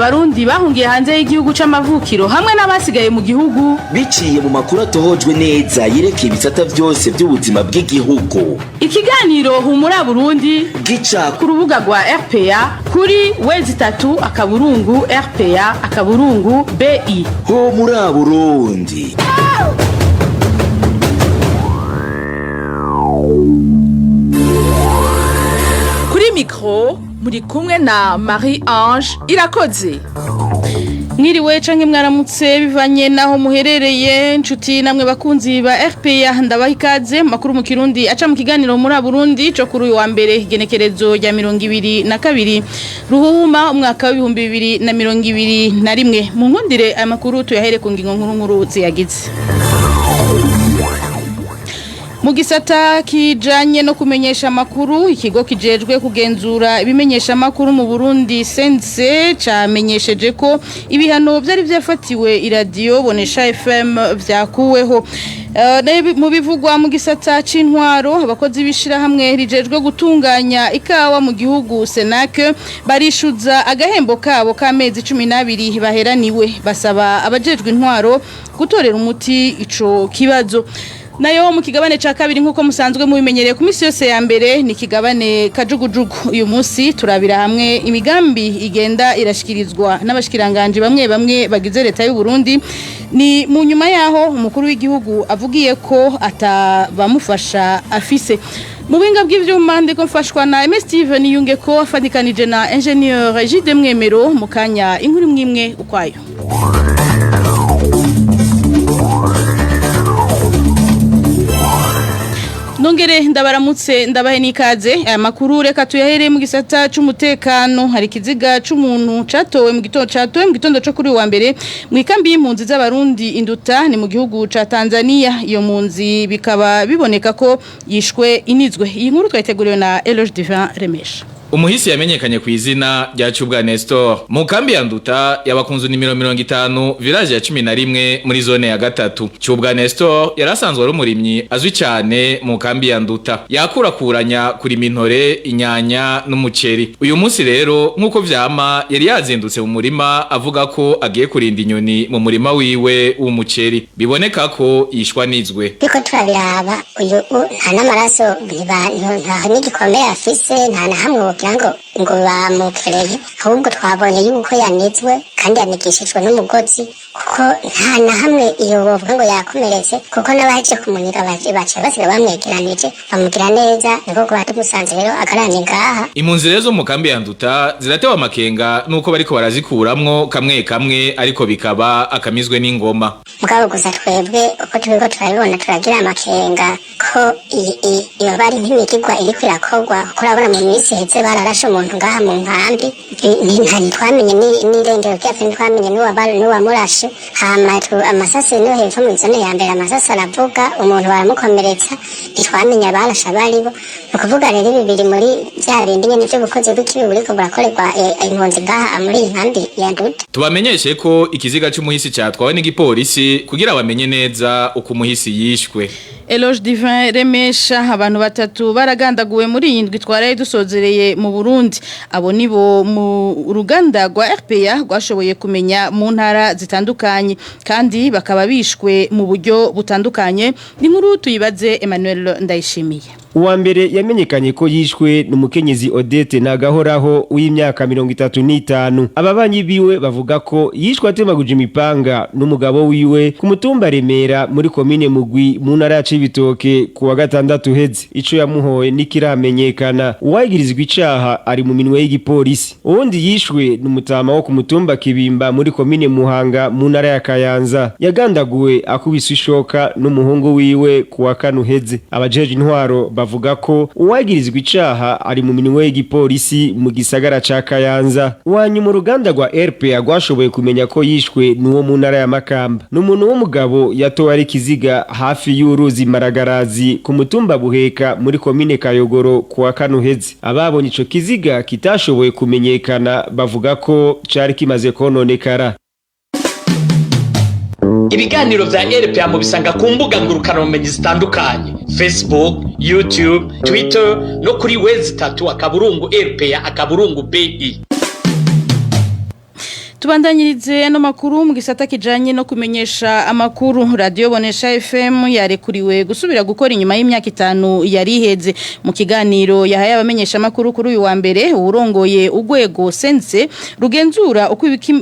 Abarundi bahungiye hanze y'igihugu c'amavukiro hamwe n'abasigaye mu gihugu. Biciye mu makuru atohojwe neza yerekeye ibisata vyose by'ubuzima bw'igihugu. Ikiganiro Humura Burundi gica ku rubuga rwa RPA kuri w3.rpa.bi. Humura Burundi. Kuri mikoro muri kumwe na Marie Ange Irakoze. Mwiriwe canke mwaramutse bivanye naho muherereye, nshuti namwe bakunzi ba RPA, ndabaha ikaze makuru mu Kirundi aca mu kiganiro muri Burundi co kuri uyu wa mbere, igenekerezo rya 22 Ruhuhuma umwaka wa 2021. Mu nkundire aya makuru tuyahere ku ngingo nkuru nkuru ziyagize. Mu gisata kijanye no kumenyesha amakuru, ikigo kijejwe kugenzura ibimenyesha amakuru mu Burundi, Sense, camenyesheje ko ibihano vyari vyafatiwe iradiyo Bonesha FM vyakuweho. Mu bivugwa mu gisata c'intwaro, abakozi b'ishirahamwe rijejwe gutunganya ikawa mu gihugu, Senak, barishuza agahembo kabo k'amezi 12 baheraniwe, basaba abajejwe intwaro gutorera umuti ico kibazo. Nayo mu kigabane ca kabiri, nkuko musanzwe mubimenyereye ku misi yose ya mbere, ni kigabane kajugujugu. Uyu munsi turabira hamwe imigambi igenda irashikirizwa n'abashikiranganje bamwe bamwe bagize leta y'u Burundi. Ni mu nyuma yaho umukuru w'igihugu avugiye ko atabamufasha afise. Mu buhinga bw'ivyuma ndiko mfashwa na MS Steven Yunge ko afatikanije na Ingenieur Jide Mwemero. Mu kanya inkuru mwimwe ukwayo. Nongere ndabaramutse, ndabahe n'ikaze. Aya makuru reka tuyahere mu gisata c'umutekano. Hari ikiziga c'umuntu catowe mu gitondo, catowe mu gitondo co kuri wa mbere mu ikambi y'impunzi z'Abarundi Induta, ni mu gihugu ca Tanzania. Iyo mpunzi bikaba biboneka ko yishwe inizwe. Iyi nkuru twayiteguriwe na Eloge Divin Remesha. Umuhisi yamenyekanye ku izina rya Cubwa Nestor. Mu kambi ya Nduta yabakunzu nimero 50, village ya 11, muri zone ya gatatu. Cubwa Nestor yarasanzwe ari umurimyi azwi cyane mu kambi ya Nduta. Yakurakuranya kurima intore, inyanya n'umuceri. Uyu munsi rero nkuko vyama yari yazindutse mu murima, avuga ko agiye kurinda inyoni mu murima wiwe w'umuceri. Biboneka ko yishwa nizwe. Biko turabiraba, uyu nta n'amaraso, nta n'igikomere afise, nta na hamwe wogira ngo bamukereye. Ahubwo twabonye yuko yanizwe kandi yanikishijwe n'umugozi, kuko nta na hamwe iyo bovuga ngo yakomeretse, kuko n'abaje kumuniga baciye basiga bamwegeranije bamugira neza. Niko kuba tumusanze rero agaramye ngaha. Impunzi rero zo mu kambi ya Nduta ziratewe amakenga nuko bariko barazikuramwo kamwe kamwe, ariko bikaba akamizwe n'ingoma. Mugabo gusa twebwe uko turiko turabibona, turagira amakenga ko iyo bari nk'imigigwa iriko irakorwa, kuko urabona mu minsi iheze bararashe umuntu ngaha mu nkambi, ntitwamenye n'irengero ryavyo, ntitwamenye n'uwamurashe. Hama amasasi no hepfo mu zone ya mbere, amasasi aravuga, umuntu baramukomeretsa, ntitwamenye abarashe abaribo. Ni ukuvuga rero ibi biri muri vya bindi nyene vy'ubukozi bw'ikibi buriko burakorerwa impunzi ngaha muri iyi nkambi ya Nduta. Tubamenyeshe ko ikiziga c'umuhisi catwawe n'igipolisi kugira bamenye neza uko umuhisi yishwe. Eloge Divin Remesha. Abantu batatu baragandaguwe muri iyi ndwi twaraye dusozereye mu Burundi. Abo nibo mu ruganda rwa RPA rwashoboye kumenya mu ntara zitandukanye, kandi bakaba bishwe mu buryo butandukanye. Ni nkuru tuyibaze Emmanuel Ndayishimiye. Uwa mbere yamenyekanye ko yishwe n'umukenyezi Odette Nagahoraho w'imyaka 35. Ababanyi biwe bavuga ko yishwe atemaguje imipanga n'umugabo wiwe ku mutumba Remera muri komine Mugwi mu ntara ya Cibitoke ku wa gatandatu uheze. Ico yamuhoye ntikiramenyekana. Uwagirizwa icaha ari mu minwe y'igipolisi. Uwundi yishwe n'umutama wo ku mutumba Kibimba muri komine Muhanga mu ntara ya Kayanza. Yagandaguwe akubiswe ishoka n'umuhungu wiwe ku wa kane uheze. Abajeje intwaro bavuga ko uwagirizwa icaha ari mu minwe y'igipolisi mu gisagara ca Kayanza. Uwanyuma uruganda rwa RPA rwashoboye kumenya ko yishwe n'uwo mu ntara ya Makamba. N'umuntu w'umugabo yatowe ari kiziga hafi y'uruzi Maragarazi ku mutumba Buheka muri komine Kayogoro ku wa kane uheze. Ababonye ico kiziga kitashoboye kumenyekana bavuga ko cari kimaze kononekara. Ibiganiro vya RPA mubisanga ku mbuga ngurukanabumenyi zitandukanye: Facebook, YouTube, Twitter no kuri w3.rpa.bi. Tubandanyirize no makuru mu gisata kijanye no kumenyesha amakuru. Radio Bonesha FM yarekuriwe gusubira gukora inyuma y'imyaka 5 yariheze. Mu kiganiro yahaye abamenyesha amakuru kuri uyu wa mbere, urongoye urwego CNC rugenzura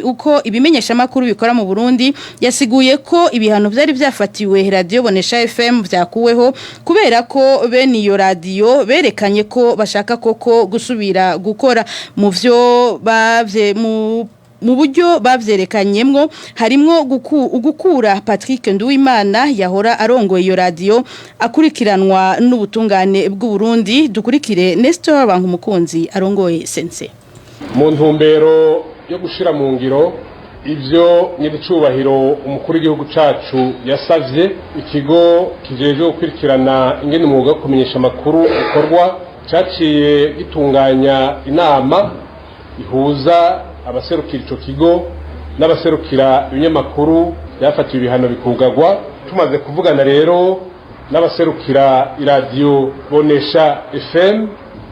uko ibimenyesha amakuru bikora mu Burundi yasiguye ko ibihano vyari vyafatiwe Radio Bonesha FM vyakuweho kubera ko bene iyo radio berekanye ko bashaka koko gusubira gukora. Mu vyo bavye mu buryo bavyerekanyemwo harimwo gukura Patrick Nduwimana yahora arongoye iyo radio akurikiranwa n'ubutungane bw'u Burundi. Dukurikire Nestor Bankumukunzi arongoye CNC. Mu ntumbero yo gushira mu ngiro ivyo nyiricubahiro umukuru w'igihugu cacu yasavye, ikigo kijejwe gukurikirana ingene umwuga wo kumenyesha amakuru ukorwa caciye gitunganya inama ihuza abaserukira ico kigo n'abaserukira ibinyamakuru byafatiwe ibihano bikugagwa. Tumaze kuvugana rero n'abaserukira iradiyo Bonesha FM,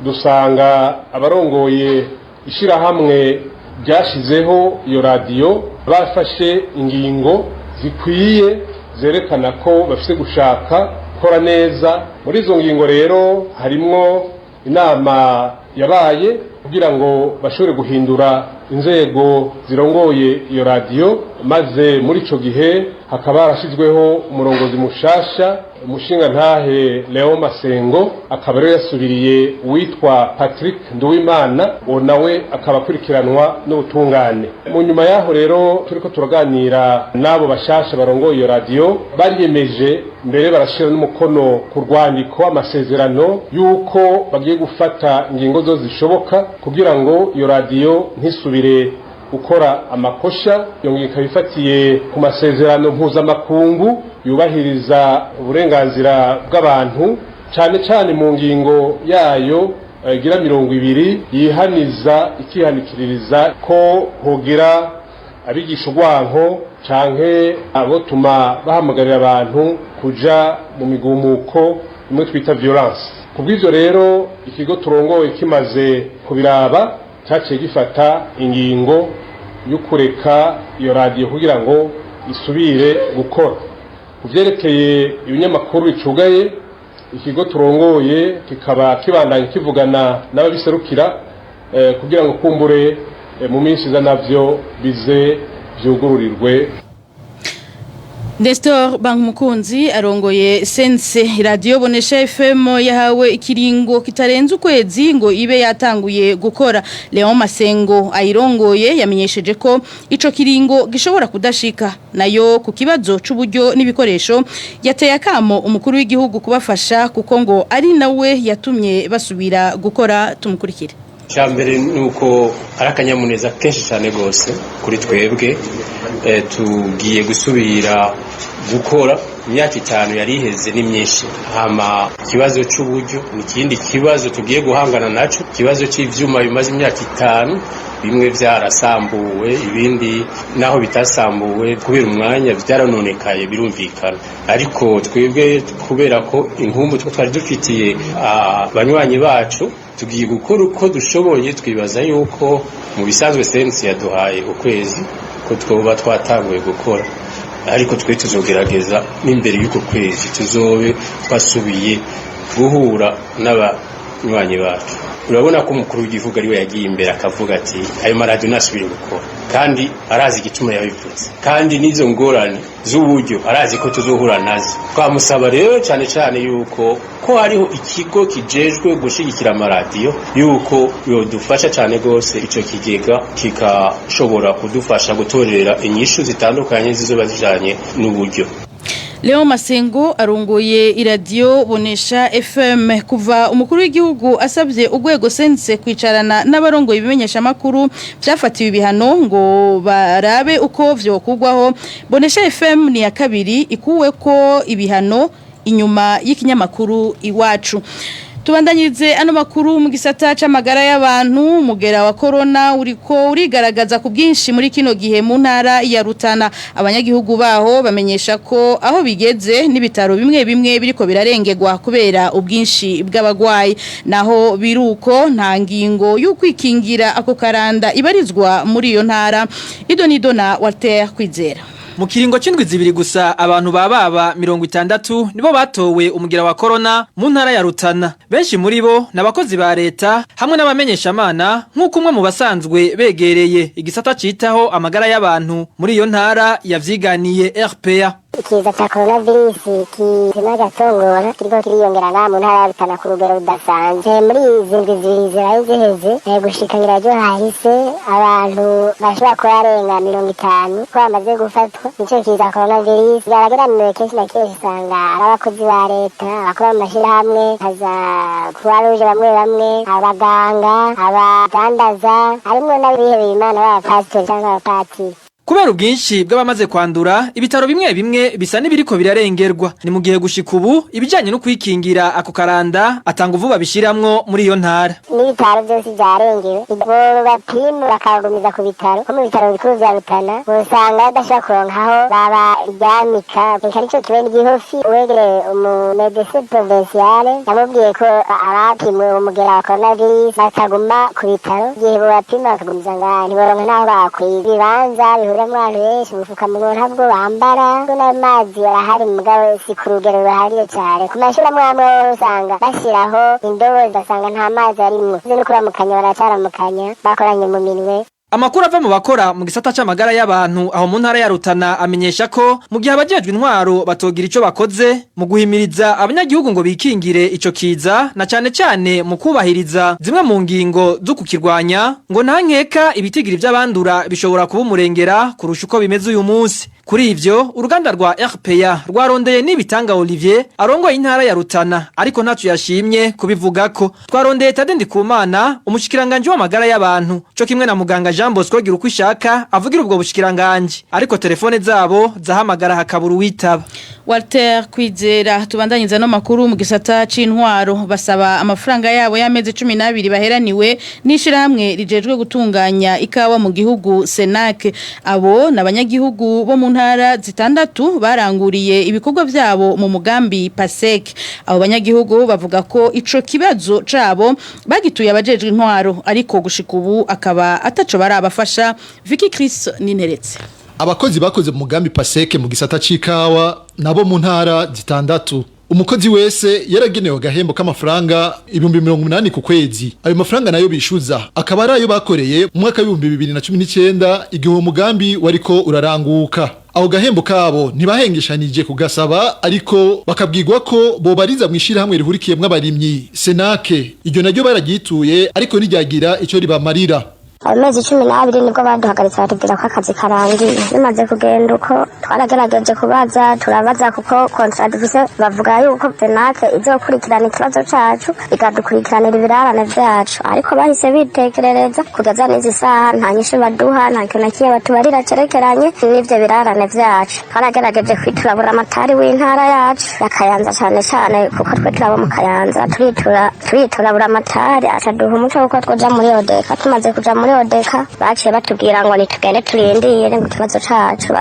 dusanga abarongoye ishirahamwe ryashizeho iyo radiyo bafashe ingingo zikwiye zerekana ko bafise gushaka gukora neza. Muri izo ngingo rero harimwo inama yabaye kugira ngo bashobore guhindura inzego zirongoye iyo radiyo, maze muri ico gihe hakaba harashizweho umurongozi mushasha, umushingantahe Leo Masengo, akaba rero yasubiriye uwitwa Patrick Nduwimana, uwo nawe akaba akurikiranwa n'ubutungane. Mu nyuma yaho rero turiko turaganira n'abo bashasha barongoye iyo radiyo, bariyemeje mbere barashira n'umukono ku rwandiko amasezerano y'uko bagiye gufata ingingo zose zishoboka kugira ngo iyo radiyo ntisubire gukora amakosha. Iyo ngingo ikaba ifatiye ku masezerano mpuzamakungu yubahiriza uburenganzira bw'abantu, cyane cyane mu ngingo yayo igira 20 yihaniza ikihanikiririza ko hogira abigisha urwanko canke abotuma bahamagarira abantu kuja mu migumuko imwe twita violence. Kubw'ivyo rero ikigo turongoye kimaze kubiraba cyaciye gifata ingingo yo kureka iyo radiyo kugira ngo isubire gukora. Ku vyerekeye ibinyamakuru bicugaye, ikigo turongoye kikaba kibandanya kivugana n'ababiserukira kugira ngo kumbure mu minsi iza navyo bize vyugururirwe. Nestor Bankumukunzi arongoye CNC. Radio Bonesha FM yahawe ikiringo kitarenze ukwezi ngo ibe yatanguye gukora. Leon Masengo ayirongoye yamenyesheje ko ico kiringo gishobora kudashika. Nayo ku kibazo c'uburyo n'ibikoresho, yateye akamo umukuru w'igihugu kubafasha kuko ngo ari nawe yatumye basubira gukora. Tumukurikire. Mbere ni uko ari akanyamuneza kenshi cyane rwose kuri twebwe, tugiye gusubira gukora. Imyaka 5 yari iheze ni myinshi. Hama ikibazo cy'uburyo ni ikindi kibazo tugiye guhangana naco. Ikibazo cy'ivyuma bimaze imyaka 5, bimwe byarasambuwe, ibindi naho bitasambuwe kubera umwanya byaranonekaye, birumvikana. Ariko twebwe kubera ko inkumbu twari dufitiye abanywanyi bacu, tugiye gukora uko dushoboye. Twibaza yuko mu bisanzwe CNC yaduhaye ukwezi ko twoba twatanguye gukora, ariko twe tuzogerageza n'imbere y'uko kwezi tuzobe twasubiye guhura n'abanywanyi bacu. Urabona ko umukuru w'igihugu ariwe yagiye imbere akavuga ati ayo maradiyo nasubire gukora, kandi arazi igituma yabivutse, kandi n'izo ngorane z'uburyo arazi ko tuzohura nazo. Twamusaba rero cyane cyane yuko ko hariho ikigo kijejwe gushigikira amaradiyo, yuko yodufasha cyane rwose, ico kigega kikashobora kudufasha gutorera inyishu zitandukanye zizoba zijanye n'uburyo. Leo Masengo arongoye iradiyo Bonesha FM. Kuva umukuru w'igihugu asabye urwego CNC kwicarana n'abarongoye ibimenyesha makuru byafatiwe ibihano ngo barabe uko vyokugwaho, Bonesha FM ni ya kabiri ikuwe ko ibihano inyuma y'ikinyamakuru Iwacu. Tubandanyirize ano makuru mu gisata c'amagara y'abantu. Umugera wa corona uriko urigaragaza ku bwinshi muri kino gihe mu ntara ya Rutana. Abanyagihugu baho bamenyesha ko aho bigeze n'ibitaro bimwe bimwe biriko birarengerwa kubera ubwinshi bw'abagwayi. Naho biruko, nta ngingo y'ukwikingira ako karanda ibarizwa muri iyo ntara. Idonido na Walter Kwizera. Mu kiringo c'indwi 2 gusa, abantu bababa 60 nibo batowe umugera wa corona mu ntara ya Rutana. Benshi muri bo n'abakozi ba leta hamwe n'abamenyeshamana, nk'uko umwe mu basanzwe begereye igisata citaho amagara y'abantu muri iyo ntara yavyiganiye RPA. Ikiza cya coronavirus kizima gatongora kiriko kiriyongera mu ntara ya Rutana ku rugero rudasanzwe. Muri izi ndwi 2 ziraye ziheze, gushika nyiraryo hahise, abantu bashobora kuba barenga 50 ko bamaze gufatwa nico kiza coronavirus. Barageramiwe kenshi na kenshi, usanga ari abakozi ba leta, abakora mu mashirahamwe nka za Croix Rouge, bamwe bamwe abaganga, abadandaza, harimwo n'abihebeye Imana b'abapasitori canke abapatiri. Kubera ubwinshi bw'abamaze kwandura, ibitaro bimwe bimwe bisa n'ibiriko birarengerwa. Ni mu gihe gushika ubu ibijanye no kwikingira ako karanda atanga uvuba bishiramwo muri iyo ntara. N'ibitaro byose byarengewe. Bo bapima bakagumiza ku bitaro, nko mu bitaro bikuru vya Rutana usanga badashobora kuronka aho babaryamika. Reka nico kimwe n'igihofi, uwegereye umumedecin provincial yamubwiye ko abapimwe umugera wa coronavirus bataguma ku bitaro. Igihe bobapima bakagumiza ngaha, ntiboronka n'aho bakwiye ibibanza bihuriramo abantu benshi. Ubufukamunwa ntabwo bambara, n'amazi arahari mugabo si ku rugero ruhariye cyane. Ku mashuri amwe amwe usanga bashyiraho indobo, ugasanga nta mazi arimwo. No kuramukanya baracaramukanya bakoranye mu minwe. Amakuru ava mu bakora mu gisata c'amagara y'abantu aho mu ntara ya Rutana amenyesha ko mu gihe abajejwe intwaro batogira ico bakoze mu guhimiriza abanyagihugu ngo bikingire ico kiza, na cane cane mu kubahiriza zimwe mu ngingo zo kukirwanya, ngo nta nkeka ibitigiri vy'abandura bishobora kuba umurengera kurusha uko bimeze uyu munsi. Kuri ivyo, uruganda rwa RPA rwarondeye Nibitanga Olivier arongoye intara ya Rutana, ariko ntaco yashimye kubivugako. Twarondeye Tade Ndikumana, umushikiranganje w'amagara y'abantu, co kimwe na muganga Jean Bosco Girukwishaka avugira ubwo bushikiranganje, ariko telefone zabo zahamagara hakabura uwitaba. Walter Kwizera. Tubandanyiriza no makuru mu gisata c'intwaro. Basaba amafaranga yabo y'amezi 12 baheraniwe n'ishirahamwe rijejwe gutunganya ikawa mu gihugu Senak. Abo n'abanyagihugu bo mu ntara zitandatu baranguriye ibikorwa vyabo mu mugambi PASEC. Abo banyagihugu bavuga ko ico kibazo cabo bagituye abajejwe intwaro, ariko gushika ubu akaba ataco barabafasha. Vicky Chris Ninteretse. Abakozi bakoze mu mugambi PASEC mu gisata c'ikawa nabo mu ntara zitandatu. Umukozi wese yaragenewe agahembo k'amafaranga 80,000 ku kwezi. Ayo mafaranga nayo bishuza akaba ari ayo bakoreye mu mwaka w'2019, igihe uwo mugambi wariko uraranguka. Aho gahembo kabo ntibahengeshanije kugasaba, ariko bakabwirwa ko bobariza mu ishirahamwe rihurikiyemwo abarimyi Senake. Iryo naryo bararyituye, ariko ntiryagira ico ribamarira. Amezi 12 nibwo baduhagaritse, batubwira ko akazi karangiye. Bimaze kugenda uko, twaragerageje kubaza, turabaza, kuko contrat dufise bavuga yuko Senake izokurikirana ikibazo cacu, ikadukurikiranira ibirarane vyacu, ariko bahise bitekerereza. Kugeza n'izi saha nta nyishu baduha, nta kintu na kimwe batubarira cerekeranye n'ivyo birarane vyacu. Twaragerageje kwitura buramatari w'intara yacu ya Kayanza cane cane, kuko twe turabo mu Kayanza. Turitura buramatari, acaduha umuco kuko twoja muri ODECA. Tumaze kuja muri ODECA, baciye batubwira ngo nitugende turindire, ngo ikibazo cacu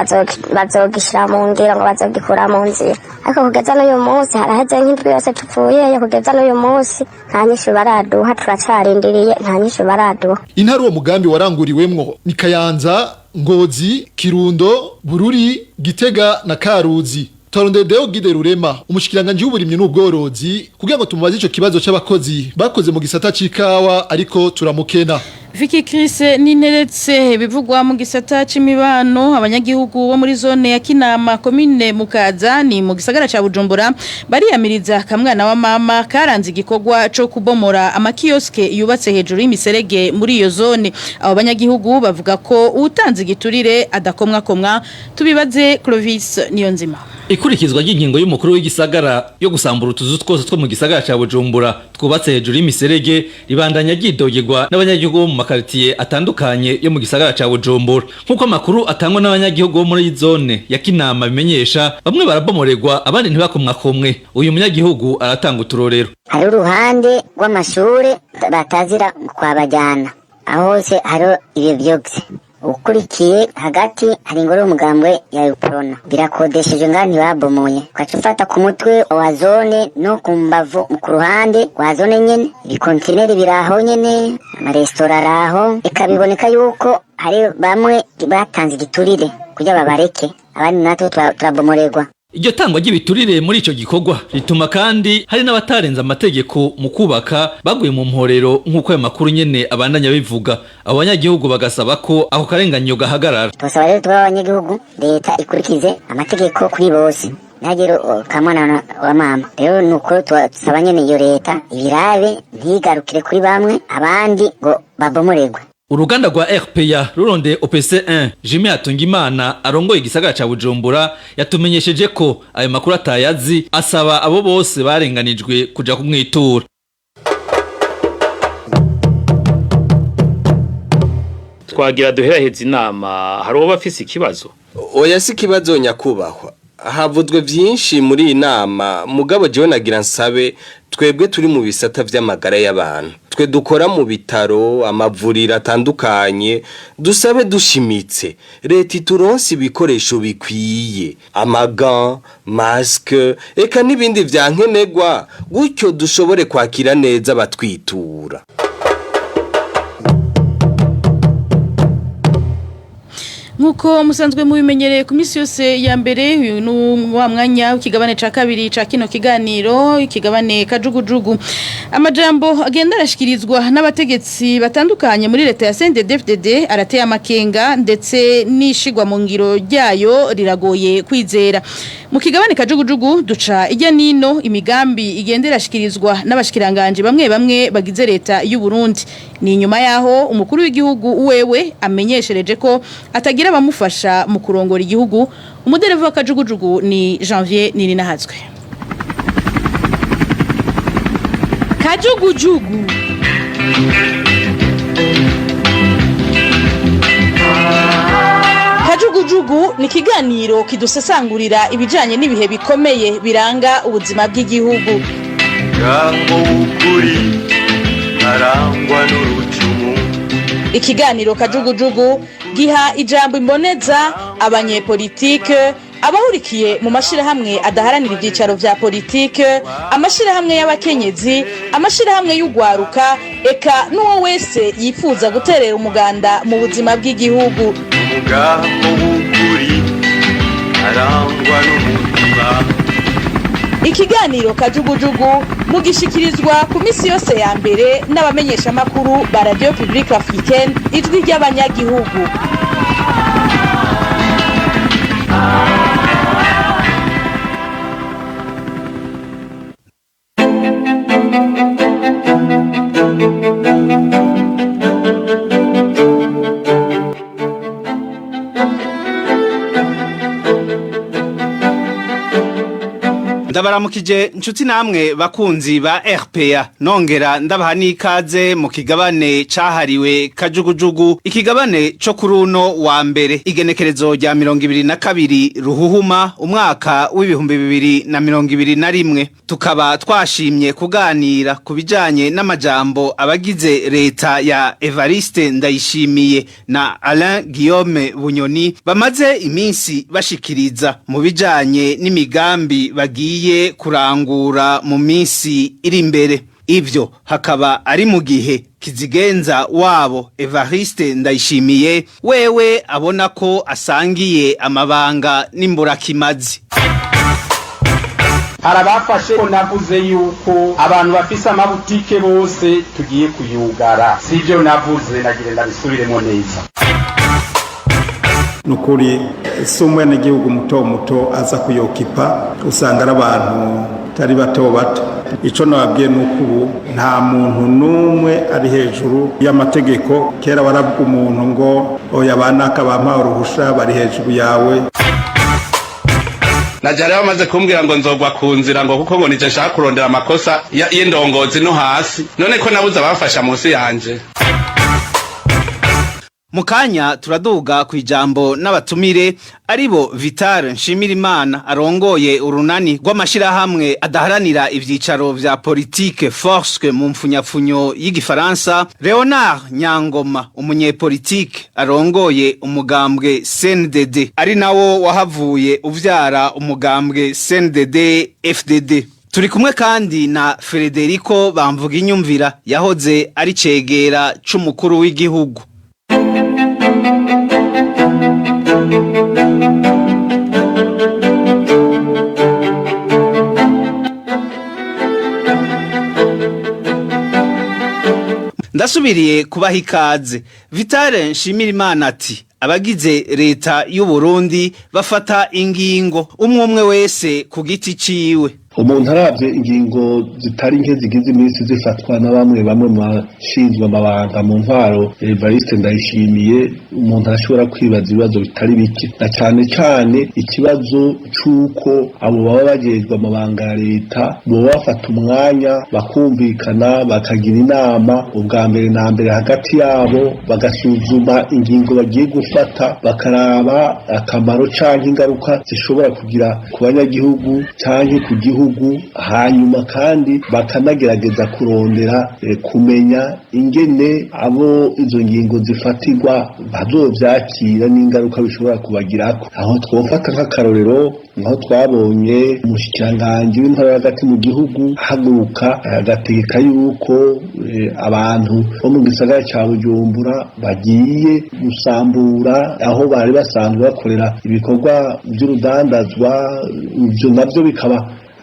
bazogishira mu ngiro, ngo bazogikura mu nzira. Ariko kugeza n'uyu munsi, haraheze nk'indwi yose tuvuyeyo, kugeza n'uyu munsi nta nyishu baraduha. Turacarindiriye, nta nyishu baraduha. Intara uwo mugambi waranguriwemwo ni Kayanza, Ngozi, Kirundo, Bururi, Gitega na Karuzi. Twarondeye Deo Gide Rurema, umushikiranganje w'uburimyi n'ubworozi, kugira ngo tumubaze ico kibazo c'abakozi bakoze mu gisata c'ikawa, ariko turamukena. Vicky Chris Ninteretse. Bivugwa mu gisata c'imibano, abanyagihugu bo muri zone ya Kinama, commune Mukaza, ni mu gisagara ca Bujumbura, bariyamiriza kamwana wa mama karanze igikorwa co kubomora amakioske yubatse hejuru y'imiserege muri iyo zone. Abo banyagihugu bavuga ko utanze igiturire adakomwa komwa. Tubibaze Clovis Niyonzima. Ikurikizwa ry'ingingo y'umukuru w'igisagara yo gusambura utuzu twose two mu gisagara ca Bujumbura twubatse hejuru y'imiserege ribandanya ryidogerwa n'abanyagihugu bo mu makaritiye atandukanye yo mu gisagara ca Bujumbura. Nk'uko amakuru atangwa n'abanyagihugu bo muri iyi zone ya Kinama bimenyesha, bamwe barabomorerwa, abandi ntibakomwakomwe. Uyu munyagihugu aratanga uturorero. Hari uruhande rw'amashure batazira kwabajyana, aho hose hariho ibyo byose. Ukurikiye hagati hari ingoro y'umugambwe ya Uprona, birakodesheje ngaha, ntibabomoye. Ugaca ufata ku mutwe wa zone no ku mbavu ku ruhande rwa zone nyene, ibikontineri biraho nyene, amaresitora araho. Eka biboneka yuko hari bamwe batanze igiturire kugira babareke, abandi natwe turabomorerwa. Iryo tangwa ry'ibiturire muri ico gikorwa rituma kandi hari n'abatarenze amategeko mu kubaka baguye mu mporero, nk'uko ayo makuru nyene abandanya bivuga. Abo banyagihugu bagasaba ko ako karenganyo gahagarara. Tubasaba rero tuba abanyagihugu, leta ikurikize amategeko kuri bose, ntihagire kamwana wa mama. Rero nuko tusaba nyene iyo leta ibirabe, ntigarukire kuri bamwe, abandi ngo babomorerwe. Uruganda rwa RPA rurondeye OPC1 Jimmy Hatungimana arongoye igisagara ca Bujumbura, yatumenyesheje ko ayo makuru atayazi, asaba abo bose barenganijwe kuja kumwitura. Twagira duheraheza inama, hari uwo bafise ikibazo? Oya, si ikibazo nyakubahwa. Havuzwe byinshi muri iyi nama, mugabo jewe nagira nsabe twebwe turi mu bisata vy'amagara y'abantu, twe dukora mu bitaro, amavuriro atandukanye, dusabe dushimitse leta ituronse ibikoresho bikwiye, amaga masike eka n'ibindi vya nkenerwa, gutyo dushobore kwakira neza abatwitura. Nkuko musanzwe mubimenyereye, ku minsi yose ya mbere uyu ni wa mwanya w'ikigabane ca kabiri ca kino kiganiro, ikigabane kajugujugu. Amajambo agenda arashikirizwa n'abategetsi batandukanye muri leta ya CNDD-FDD arateye amakenga, ndetse n'ishigwa mu ngiro ryayo riragoye kwizera. Mu kigabane kajugujugu duca ijya nino imigambi igenda irashikirizwa n'abashikiranganje bamwe bamwe bagize leta y'u Burundi. Ni inyuma yaho umukuru w'igihugu wewe amenyeshereje ko atagira abamufasha mu kurongora igihugu. Umudereva wa kajugujugu ni Janvier Nininahazwe. Kajugujugu. Kajugujugu ni ikiganiro kidusesangurira ibijanye n'ibihe bikomeye biranga ubuzima bw'igihugu. Ngango w'ukuri arangwa n'urucumu. Ikiganiro kajugujugu giha ijambo imboneza, abanyepolitike, abahurikiye mu mashirahamwe adaharanira ibyicaro vya politike, amashirahamwe y'abakenyezi, amashirahamwe y'ugwaruka, eka n'uwo wese yifuza guterera umuganda mu buzima bw'igihugu. Umugambo w'ukuri arangwa n'umutima. Ikiganiro kajugujugu mugishikirizwa ku misi yose ya mbere n'abamenyeshamakuru ba Radio Publique Africaine, ijwi ry'abanyagihugu. Ndabaramukije nshuti namwe bakunzi ba RPA, nongera ndabaha n'ikaze mu kigabane cahariwe kajugujugu, ikigabane co kuri uno wa mbere, igenekerezo rya 22 Ruhuhuma umwaka w'2021. Tukaba twashimye kuganira ku bijanye n'amajambo abagize leta ya Evariste Ndayishimiye na Alain Guillaume Bunyoni bamaze iminsi bashikiriza mu bijanye n'imigambi bagiye kurangura mu minsi iri imbere. Ivyo hakaba ari mu gihe kizigenza wabo Evariste Ndayishimiye wewe abona ko asangiye amabanga n'imburakimazi. Harabafashe ko navuze yuko abantu bafise amabutike bose tugiye kuyugara. Sivyo navuze, nagira ndabisubiremo neza. Nukuri si umwenegihugu muto muto aza kuyokipa, usanga ari abantu tari bato bato. Icyo nababwiye ni uko ubu nta muntu n'umwe ari hejuru y'amategeko. Kera waravuga umuntu ngo oya, banaka bampaye uruhusha, bari hejuru yawe. Naje hariho bamaze kumbwira ngo nzogwa ku nzira, ngo kuko ngo nije nshaka kurondera amakosa y'indongozi no hasi. None ko nabuze abamfasha munsi yanje? Mukanya turaduga ku ijambo n'abatumire, aribo Vital Nshimirimana arongoye urunani rw'amashirahamwe adaharanira ivyicaro vya politike, Force mu mfunyapfunyo y'igifaransa, Leonard Nyangoma umunyepolitike arongoye umugambwe CNDD, ari nawo wahavuye uvyara umugambwe CNDD FDD. Turi kumwe kandi na Federico Bamvuginyumvira yahoze ari cegera c'umukuru w'igihugu. Ndasubiriye kubaha ikaze. Vitale Nshimirimana ati abagize leta y'u Burundi bafata ingingo umwe umwe wese ku giti ciwe. Umuntu aravye ingingo zitari nke zigize iminsi zifatwa na bamwe bamwe mu bashinzwe amabanga mu ntwaro Evariste Ndayishimiye, umuntu arashobora kwibaza ibibazo bitari bike, na cane cane ikibazo c'uko abo baba bajejwe amabanga ya leta boba bafata umwanya bakumvikana, bakagira inama ubwa mbere na mbere hagati yabo, bagasuzuma ingingo bagiye gufata, bakaraba akamaro canke ingaruka zishobora kugira ku banyagihugu canke ku gihugu, hanyuma kandi bakanagerageza kurondera kumenya ingene abo izo ngingo zifatirwa bazovyakira n'ingaruka bishobora kubagirako. Aho twofata nk'akarorero aho twabonye umushikiranganji w'intara hagati mu gihugu ahaguruka agategeka yuko abantu bo mu gisagara ca Bujumbura bagiye gusambura aho bari basanzwe bakorera ibikorwa vy'urudandazwa. Ivyo navyo bikaba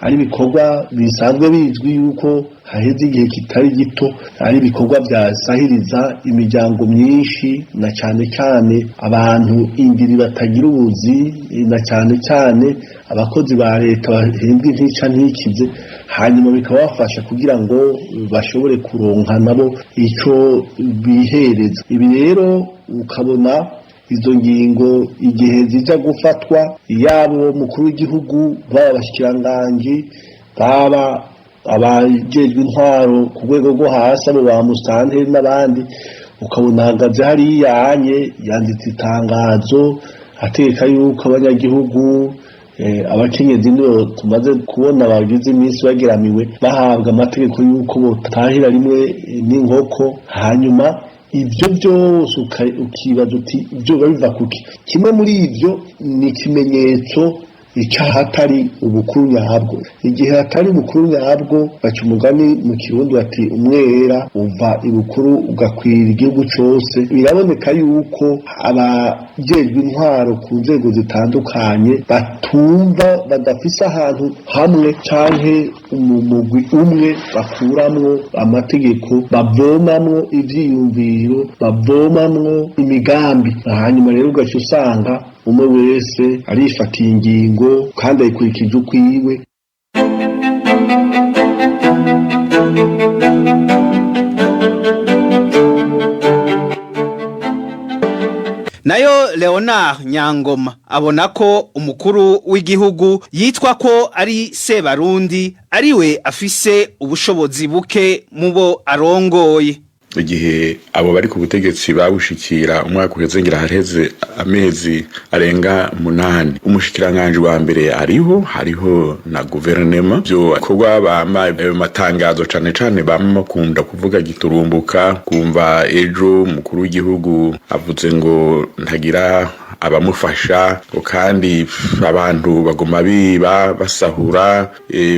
ari ibikorwa bisanzwe bizwi yuko haheze igihe kitari gito ari ibikorwa byasahiriza imiryango myinshi, na cyane cyane abantu indiri batagira ubuzi, na cyane cyane abakozi ba leta bahembwa intica ntikize, hanyuma bikabafasha kugira ngo bashobore kuronka nabo ico bihereza. Ibi rero ukabona izo ngingo igihe zija gufatwa, yabo mukuru w'igihugu, baba abashikiranganji, baba abajejwe intwaro ku rwego rwo hasi, abo ba musitanteri n'abandi, ukabona ahagaze hariya anye yanditse itangazo ateka yuko abanyagihugu, abakenyezi nibo tumaze kubona bagize iminsi bageramiwe, bahabwa amategeko yuko botahira rimwe n'inkoko. Hanyuma ibyo byose ukibaza uti ibyo biva kuki? Kimwe muri ibyo ni ikimenyetso icyahatari ubukuru nyabwo. Igihe hatari ubukuru nyabwo, baca umugani mu Kirundi bati umwera uva ibukuru ugakwira igihugu cyose. Biraboneka yuko abajejwe intwaro ku nzego zitandukanye batumva, badafise ahantu hamwe canke umugwi umwe bakuramwo amategeko, bavomamwo ivyiyumviro, bavomamwo imigambi. Hanyuma rero ugaca usanga umwe wese arifatiye ingingo kandi ayikurikije ukwiwe. Nayo Leonard Nyangoma abona ko umukuru w'igihugu yitwa ko ari Sebarundi ariwe afise ubushobozi buke mubo arongoye. Igihe abo bari ku butegetsi babushikira umwaka uheze, ngira hareze amezi arenga 8, umushikiranganji wa mbere ariho, hariho na guverinema, byo bikorwa bama ayo matangazo cane cane bama bakunda kuvuga giturumbuka, kumva ejo umukuru w'igihugu avuze ngo ntagira abamufasha, ngo kandi abantu baguma biba basahura.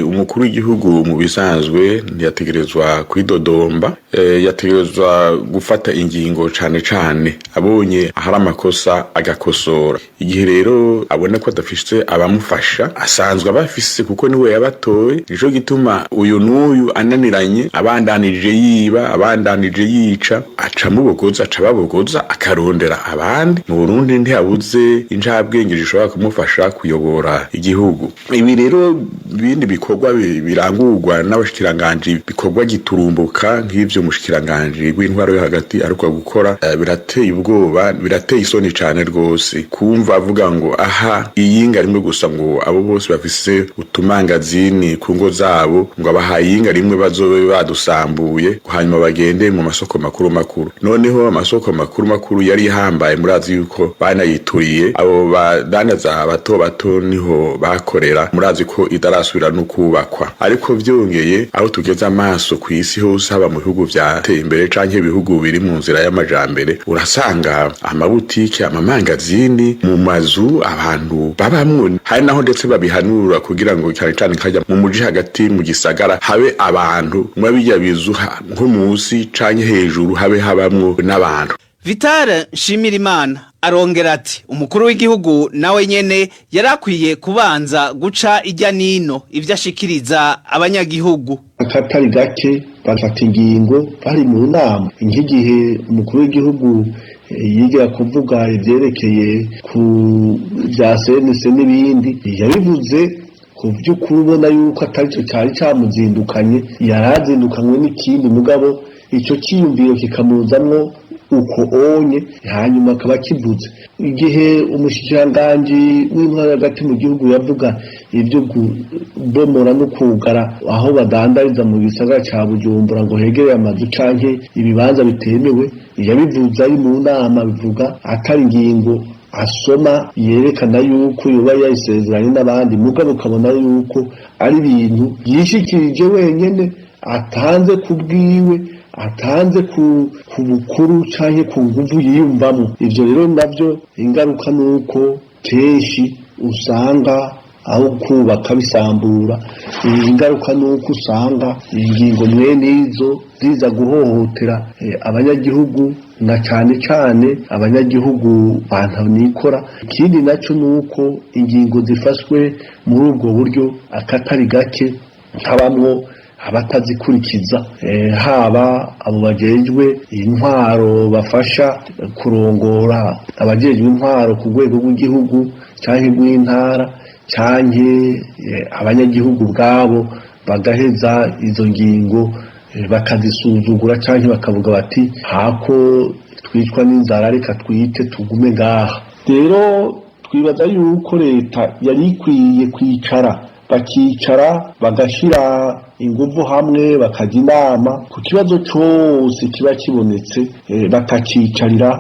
Umukuru w'igihugu mu bisanzwe ntiyategerezwa kwidodomba, yategerezwa gufata ingingo cane cane abonye ahari amakosa agakosora. Igihe rero abona ko adafise abamufasha, asanzwe abafise kuko niwe yabatoye, nico gituma uyu n'uyu ananiranye, abandanije yiba, abandanije yica, aca mubogoza, aca babogoza, akarondera abandi. Mu Burundi ntiyabuze habuze incabwenge zishobora kumufasha kuyobora igihugu. Ibi rero bindi bikorwa birangurwa n'abashikiranganji bikorwa giturumbuka nk'ivyo umushikiranganji w'intwaro yo hagati aruka gukora, birateye ubwoba, birateye isoni cane rwose kumva avuga ngo aha iyinga rimwe gusa, ngo abo bose bafise utumangazini ku ngo zabo ngo abahaye iyinga rimwe bazobe badusambuye, hanyuma bagende mu masoko makuru makuru. Noneho amasoko makuru makuru yari ihambaye, murazi yuko banayituriye abo badandaza bato bato niho bakorera, murazi ko itarasubira no kubakwa. Ariko vyongeye aho tugeze amaso ku isi hose, haba mu bihugu vyateye imbere canke ibihugu biri mu nzira y'amajambere, urasanga amabutike, amamangazini mu mazu abantu babamwo, hari naho ndetse babihanura kugira ngo cyane cyane kajya mu muji hagati mu gisagara habe abantu mwa bijya bizu nko munsi canke hejuru habe habamwo n'abantu. Vital Nshimirimana arongera ati umukuru w'igihugu nawe nyene yarakwiye kubanza guca ijya nino ivyo ashikiriza abanyagihugu. Akatari gake bafata ingingo bari mu nama, nk'igihe umukuru w'igihugu yigira kuvuga ivyerekeye ku vya CNC n'ibindi, yabivuze ku vy'ukuri ubona yuko atari cyo cari camuzindukanye, yarazindukanywe n'ikindi, mugabo ico ciyumviro kikamuzamwo uko onye, hanyuma akaba kivuze. Igihe umushikiranganji w'intwaro hagati mu gihugu yavuga ibyo kubomora no kugara aho badandariza mu gisagara ca Bujumbura ngo hegereye amazu canke ibibanza bitemewe, yabivuze ari mu nama, bivuga atari ingingo asoma yerekana yuko yoba yayisezeranye n'abandi, mugabo ukabona yuko ari ibintu yishikirije wenyene, atanze kubwiwe, atanze ku bukuru canke ku nguvu yiyumvamo. Ivyo rero navyo ingaruka nuko kenshi usanga aho kubaka bisambura, ingaruka nuko usanga ingingo mwene izo ziza guhohotera abanyagihugu, na cane cane abanyagihugu bantanikora. Ikindi naco nuko ingingo zifashwe muri ubwo buryo akatari gake habamwo abatazikurikiza, haba abo bajejwe intwaro bafasha kurongora abajejwe intwaro ku rwego rw'igihugu canke rw'intara, canke abanyagihugu ubwabo bagaheza izo ngingo bakazisuzugura canke bakavuga bati hako twicwa n'inzara reka twite tugume ngaha. Rero twibaza yuko leta yari ikwiye kwicara, bakicara bagashira inguvu hamwe, bakajya inama ku kibazo cyose kiba kibonetse, bakacicarira,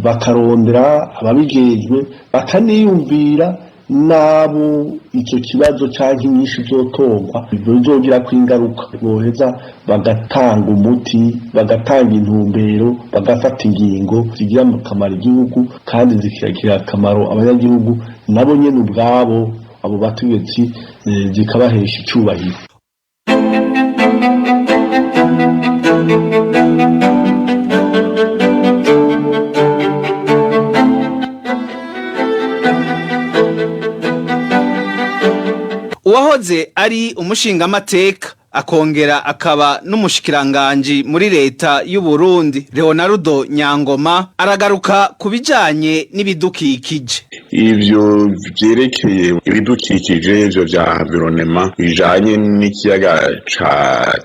bakarondera ababijejwe, bakaniyumvira n'abo icyo kibazo cyangwa inyinshi zotorwa bizogira ko ingaruka, boheza bagatanga umuti, bagatanga intumbero, bagafata ingingo zigira akamaro igihugu kandi zikagirira akamaro abanyagihugu nabo nyene ubwabo, abo bategetsi zikabahesha icubahiro. Uwahoze ari umushingamateka akongera akaba n'umushikiranganji muri leta y'u Burundi Leonardo Nyangoma aragaruka ku bijanye n'ibidukikije. Ivyo vyerekeye ibidukikije, ivyo vya environnement bijanye n'ikiyaga ca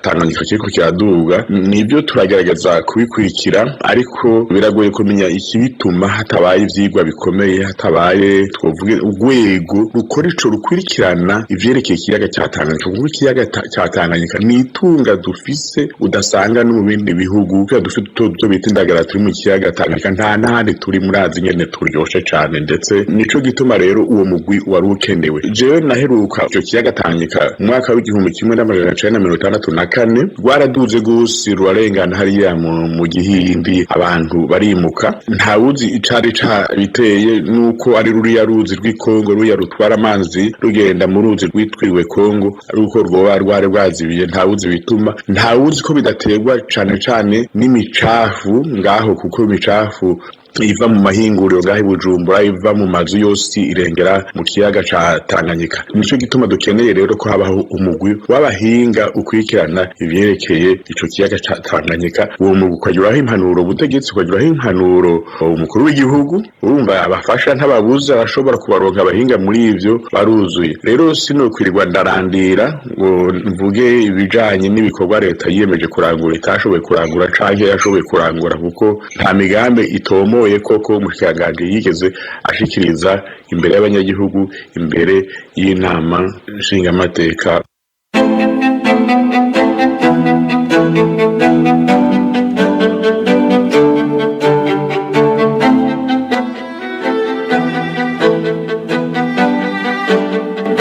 Tanganyika kiriko kiraduga, nivyo turagerageza kubikurikira, ariko biragoye kumenya ikibituma hatabaye ivyigwa bikomeye, hatabaye twovuge urwego rukora ico rukurikirana ivyerekeye ikiyaga ca Tanganyika, kuko ikiyaga ca Tanganyika ni itunga dufise udasanga no mu bindi bihugu. Kubera dufite ututo bita indagara turi mu kiyaga Tanganyika, nta n'ahandi turi, murazi nyene turyoshe cane, ndetse nico gituma rero uwo mugwi wari ukenewe. Jewe naheruka ico kiyaga Tanganyika mu mwaka w'1964, rwaraduze gose rurarengana hariya mu Gihindi, abantu barimuka, ntawuzi icari cabiteye, nuko ari ruriya ruzi rw'ikongo ruriya rutwara amazi rugenda mu ruzi rwitwiwe Kongo, aruko rwoba rwari rwazibiye, ntawuzi bituma, ntawuzi ko bidaterwa cane cane n'imicafu ngaho, kuko imicafu iva mu mahinguriro ngaho i Bujumbura, iva mu mazu yose irengera mu kiyaga ca Tanganyika. Nico gituma dukeneye rero ko habaho umugwi w'abahinga ukurikirana ivyerekeye ico kiyaga ca Tanganyika. Uwo mugwi ukagiraho impanuro ubutegetsi, ukagiraho impanuro umukuru w'igihugu. Urumva abafasha ntababuza, arashobora kubaronka abahinga muri ivyo baruzuye. Rero sinokwirirwa ndarandira ngo mvuge ibijanye n'ibikorwa leta yiyemeje kurangura itashoboye kurangura canke yashoboye kurangura, kuko nta migambi itomoye koko umushikiranganji yigeze ashikiriza imbere y'abanyagihugu, imbere y'inama nshingamateka.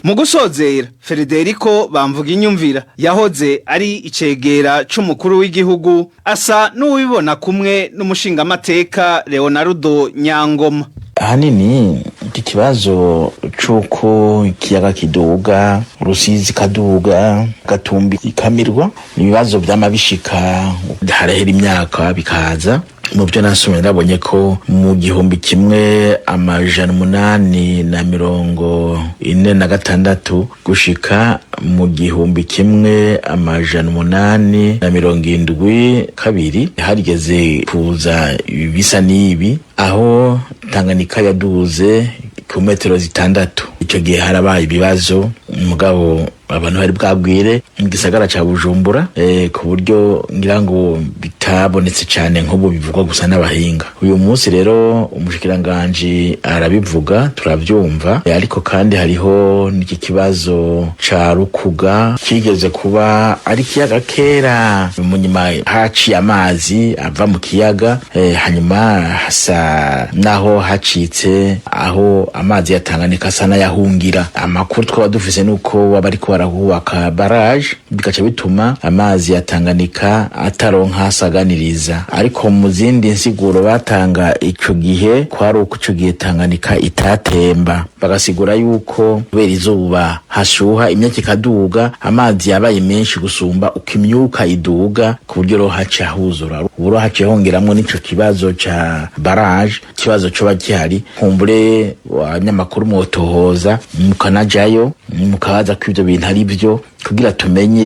Mu gusozera, Federico bamvuga inyumvira yahoze ari icegera c'umukuru w'igihugu asa n'uwibona kumwe n'umushingamateka Leonardo Nyangoma. Ahanini iki kibazo c'uko ikiyaga kiduga, Rusizi kaduga, Gatumbi ikamirwa, ni ibibazo vyama bishika harahera imyaka bikaza. Mu byo nasomye nabonye ko mu 1846 gushika mu 1872 harigeze kuza ibisa n'ibi, aho Tanganyika yaduze ku metero 6. Icyo gihe harabaye ibibazo, mugabo abantu bari bwabwire mu gisagara ca Bujumbura, ku buryo ngira ngo bitabonetse cyane nk'ubu bivugwa gusa n'abahinga. Uyu munsi rero umushikiranganji arabivuga turavyumva, ariko kandi hariho n'iki kibazo ca Rukuga kigeze kuba ari ikiyaga kera, mu nyuma haciye amazi ava mu kiyaga, hanyuma hasa naho hacitse aho amazi ya Tanganyika asa n'ayahungira. Amakuru twaba dufise nuko baba ariko barahubaka barrage, bigaca bituma amazi ya Tanganyika ataronka asaganiriza. Ariko mu zindi nsiguro batanga ico gihe kwari uko ico gihe Tanganyika itatemba, bagasigura yuko kubera izuba hashuha imyaka ikaduga, amazi yabaye menshi gusumba uko imyuka iduga, ku buryo roho haca huzura. Ubu roho haciye hongeramwo n'ico kibazo ca barrage, ikibazo coba gihari. Kumbure abanyamakuru mwotohoza mukanajayo mukabaza ko ivyo bintu ari byo, kugira tumenye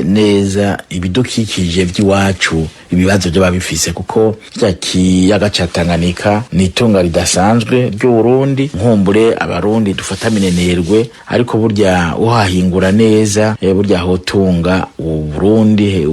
neza ibidukikije by'iwacu, ibibazo byo babifise, kuko cya kiyaga ca Tanganyika ni itunga ridasanzwe ry'Uburundi. Nkumbure abarundi dufata minenerwe, ariko burya uhahingura neza, burya hotunga Uburundi,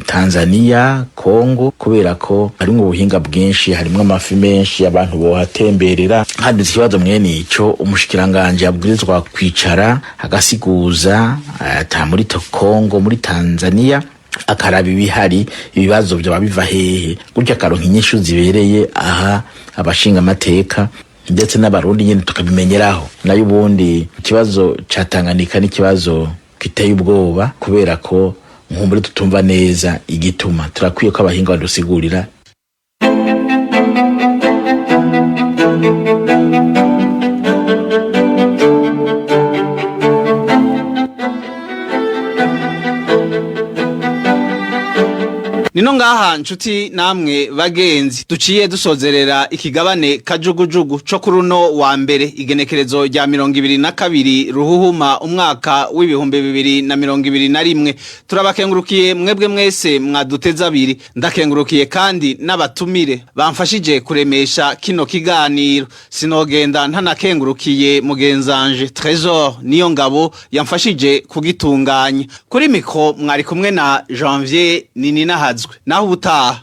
Tanzania, Kongo, kubera ko harimwo ubuhinga bwinshi, harimwo amafi menshi, abantu bohatemberera. Hadutse ikibazo mwene ico, umushikiranganje abwirizwa kwicara agasiguza ata muri Kongo, muri Tanzania, akaraba ibihari, ibibazo vyoba biva hehe, gutyo akaronka inyishu zibereye aha abashinga amateka ndetse n'abarundi nyene tukabimenyeraho. Nayo ubundi ikibazo ca Tanganyika ni ikibazo giteye ubwoba, kubera ko nkumbure tutumva neza igituma. Turakwiye ko abahinga badusigurira. Nino ngaha nshuti namwe bagenzi duciye dusozerera ikigabane kajugujugu co kuri uno wa mbere, igenekerezo rya 22 ruhuhuma umwaka w'2021. Turabakengurukiye mwebwe mwese mwaduteze abiri. Ndakengurukiye kandi n'abatumire bamfashije kuremesha kino kiganiro. Sinogenda ntanakengurukiye mugenzanje Trésor niyo ngabo yamfashije kugitunganya. Kuri mikro mwari kumwe na Janvier Nininahazwe. Naho ubutaha.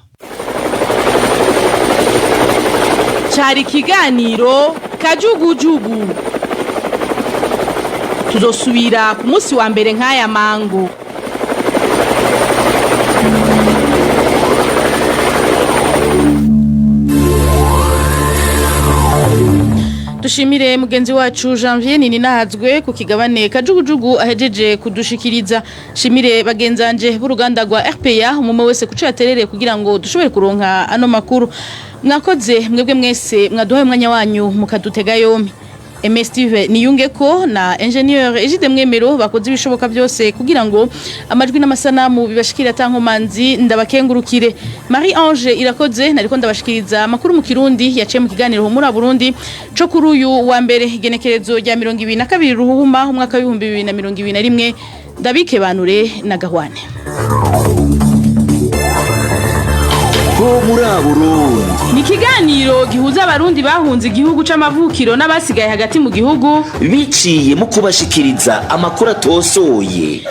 Cari ikiganiro kajugujugu. Tuzosubira ku munsi wa mbere nk'aya mango. Dushimire mugenzi wacu Janvier Nininahazwe ku kigabane kajugujugu ahejeje kudushikiriza. Shimire bagenzanje b'uruganda rwa RPA, umwe wese kuco yaterereye kugira ngo dushobore kuronka ano makuru. Mwakoze mwebwe mwese mwaduhaye umwanya wanyu mukadutega yompi. Aimé Steve Niyungeko na Ingénieur Egide Mwemero bakoze ibishoboka byose kugira ngo amajwi n'amasanamu bibashikira atankomanzi, ndabakengurukire. Marie Ange Irakoze nariko ndabashikiriza amakuru mu Kirundi yaciye mu kiganiro Humura Burundi co kuri uyu wa mbere, igenekerezo rya 22 Ruhuma umwaka w'2021. Ndabike banure na gahwane. Ho muri Burundi ni ikiganiro gihuza Abarundi bahunze igihugu c'amavukiro n'abasigaye hagati mu gihugu, biciye mu kubashikiriza amakuru atosoye.